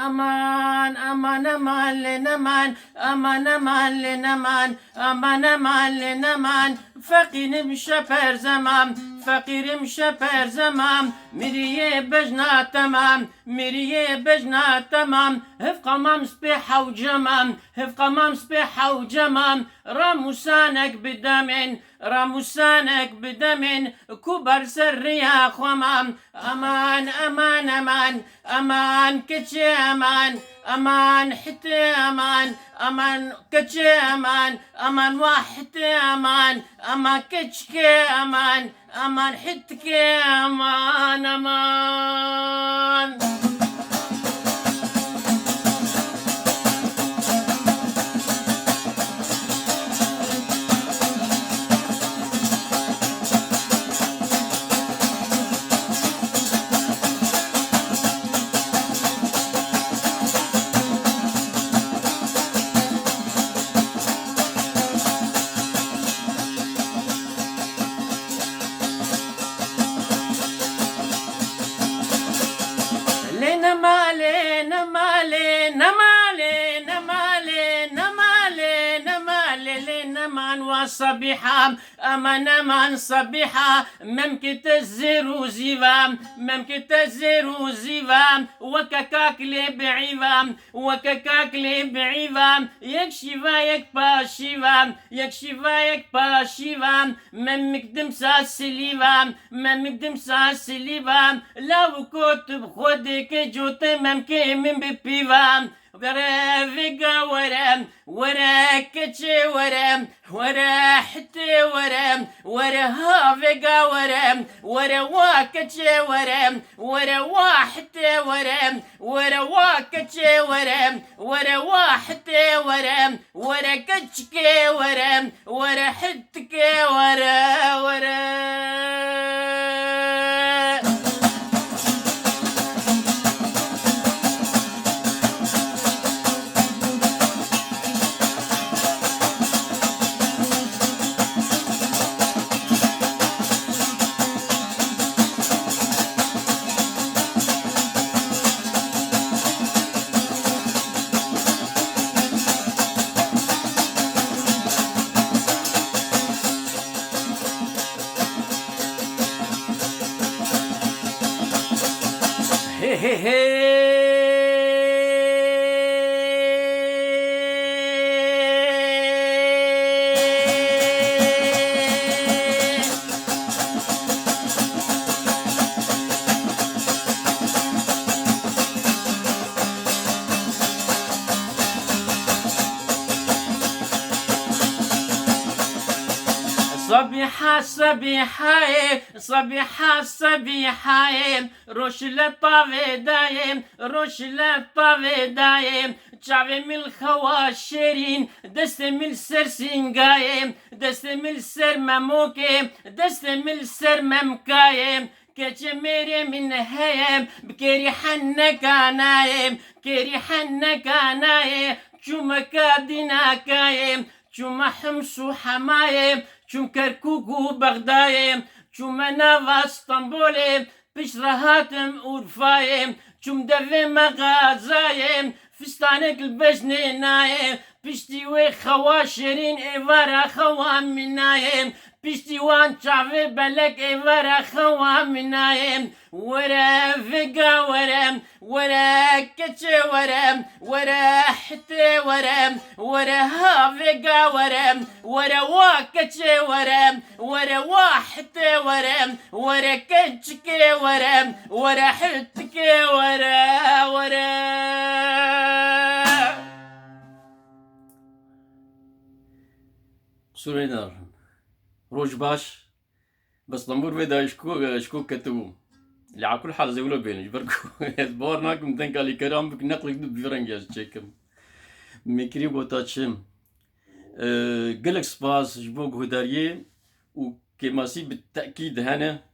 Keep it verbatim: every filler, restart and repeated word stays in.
Aman, aman, aman, lê neman, aman, aman, lê neman, aman, aman, lê neman. Feqîrim şeper zeman, feqîrim şeper zeman. Miriyê bejna temam, miriyê bejna temam. Hevqamam spê hewcemam, hevqamam spê hewcemam. Ramûsanek bi demên, ramûsanek bi demên, ku ber ser riya xwe mam. Aman, aman, aman, aman keçê aman, aman hitê aman, aman keçê aman, aman wa hitê aman, aman keçikê aman, aman hitikê aman, aman. Lê nema, lê nema, lê nema, lê nema, lê nema, lê nema, lê, lê neman wa Sabîha. Aman, aman Sabîha, memkê te zêr û zîva, memkê te zêr û zîva, weke kaklê biîva, weke kaklê biîva, yek şîva, yek paşîva, yek şîva, yek paşîva, memik dimsa silîva, memik dimsa silîva, law û kot bi xwe dêke cotê memkê min bi pîva. Were vêga were, were keçê were, were hitê were, were ha vêga were, were wa keçê were, were wa hitê were, were wa keçê were, were wa hitê were, were keçikê were, were hitikê were, were. Hê, hê, hê. Sabîha, Sabîhayê, Sabîha, Sabîhayê, roj li tavê dayê, roj li tavê dayê, çavê min li xewa şêrîn, destê min li ser sîngayê, destê min li ser memokê, destê min li ser memkayê. Keçê mêrê min heye, bi kêrî heneka nayê, kêrî heneka nayê, çûme ka dînakayê, çûme Hims û Hemayê, çûm Kerkûk û Bexdayê, çûme nava Stenbolê, pişt re hatim Urfayê, çûm devê Mexazayê, fistanek li bejnê nayê, piştî wê xewa şêrîn êvara xewa min nayê, piştî wan çavê belek êvara xewa min nayê. Were vêga were, were keçê were, were hitê were, were ha vêga were, were wa keçê were, were wa hitê were, were keçikê were, were hitikê were, were. Qisûrê nedarim. Roj baş. Bi Stenbol vê dayê ji ku, ji ku ketibû. Lê a kul hal ez ê wilo bênim. Ji ber ku ez bawer nakim deng alîkeran bik neqlek du bi vî rengî ez çêkim. Min kirî gota çi? Ee, gelek spas ji bo guhdariyê û kêmasî bi tekîd hene.